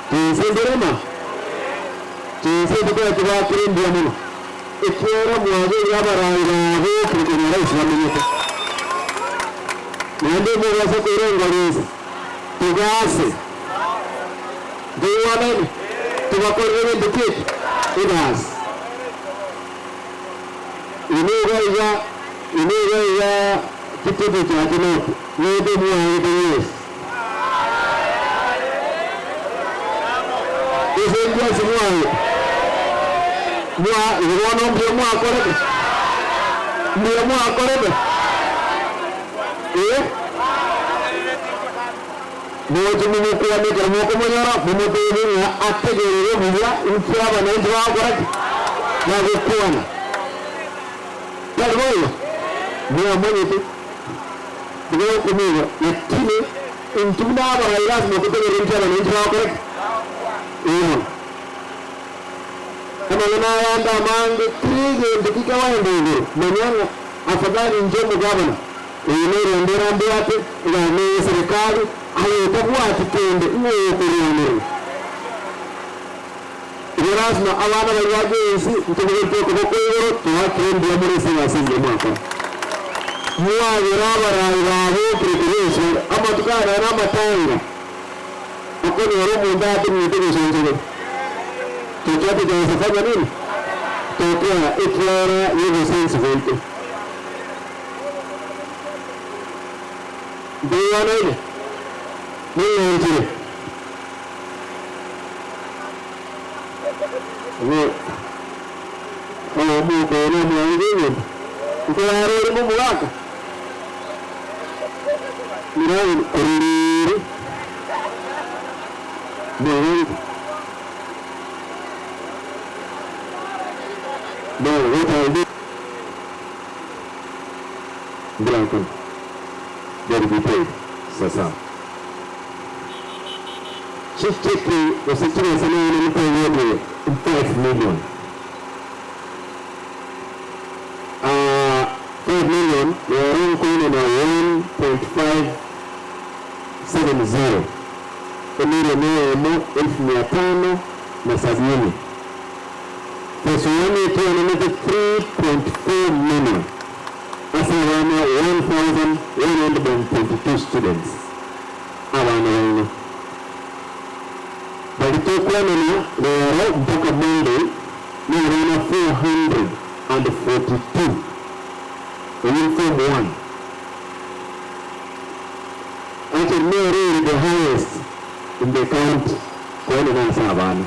Chinse nderema, chinse chikoba chibakire mbuya mono, ekiagera mwabeire abarai babokire konyora ase bamenyete. Naende mobasa koirengwa rinse, togase, ntoigwanaine, tobakorere gento ki eki? Egasi. Inwe iga iga, inwe iga iga chitutu chiache noki, nebe mwagete Yeso. Gose inki ase mwagete? Mwa, igo bono mbuya mwakorete? Mbuya mwakorete? Eh? Moche momokwane ekero mokomonyora, momotebie ng'a ategerere buya inki abananchi bagokora ki? Bagokwana. Tari boigo? Mwamanyete, tibagokomoigwa, lakini intwe buna abarai lasima totegerere inki abananchi bagokora ki? Ee mono. Amang'ana aya ande amange, kera egento kikagenda igoro, manya ng'a afadhali inche omogabana, Eye nerende erambwate egari neye eserekari, aye otabwati kende ng'o okorwanerera. Igo lasima abana baria ba Gen-Z ntobogoretie okoboko igoro toakire mbuya mono ase egasi engiya mwakora. Mwagera abarai babokire korwa esore amatuko aya nonye namatanga okonyora omonto atenenete gosonsogera. Chochote chaweza fanya nini? Tokea ekiagera yobosensi bwaito. Ntoigwanaine? Ning'anchire. Omoka oyo nomwango egento. Nkorara ore momogaka? Mirabe kororere. Mwango. No, what I'll do. Ndirakana. They'll be paid. Sasa. Chicheki gose chibesa nere nitebete 5 million. Ah, 5 million nero nkoinana 1.570 emilion eyemo 570,000. Phase one etwenenete 3.4 million ase abana 1,122 students abana baino bari tokwanana rero mpaka Monday na abana 442 oyio form one actually nere ere the highest in the county kwenena ase abana.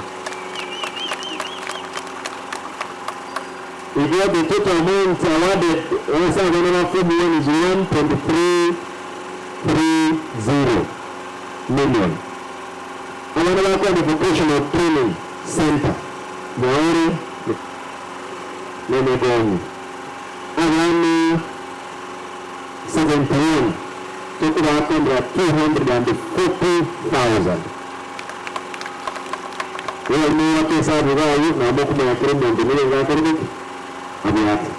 Igo the total amount awarded ase abana ba form one is 1.330 million. Abana bakoenda vocational training centre Nyaore na Nyagonyi abana 71 tokobakandera 240,000. Bono moake esabu iga ayio, na mokomanya kera omonto nigo akorete ki? Abwate.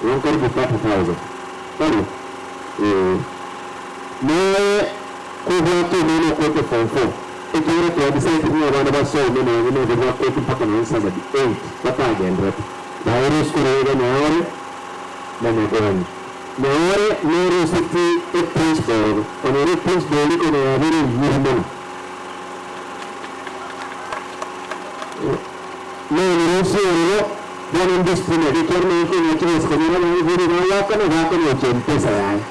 Igo nkaribu 30,000. Tari? Ee. Naye kobwate omwana okwete form four, ekiagera twa decide ng'a abana basome nonye nabo bakwete mpaka nonye standard eight, batagenderete. Baere esukuru iga Nyaore na Nyagonyi. Nyaore neruseti eprinciple ororo, onyore eprinciple eria konya yabeire enyiri mono. Nonye ororo bono ndisciplined ekiagera nonye konyora chibesa konyora nonye buna iga agoakana goakana gochia mpesa yaye.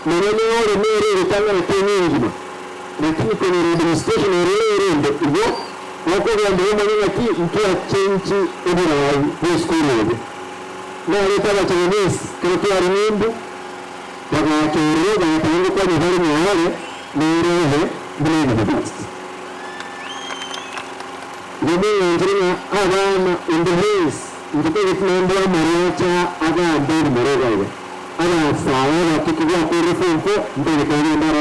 Nonya nere nere egotang'ana Kenya engima lakini konyora administration ere ere embe igo okogenda omanye ng'aki ntwachenchi oborai bwe esukuru obo. Narete abachinese kero tware ng'umbu Bagacha ororo, bagateba ngokwani bare Nyaore nere obe buna university. Igo mong'anchire ng'a abana onde bonsi inche tageti naende amarocha agambe ebinyoro iga iga. Abasae abake kobwakorire form four ntagete bagende aroro.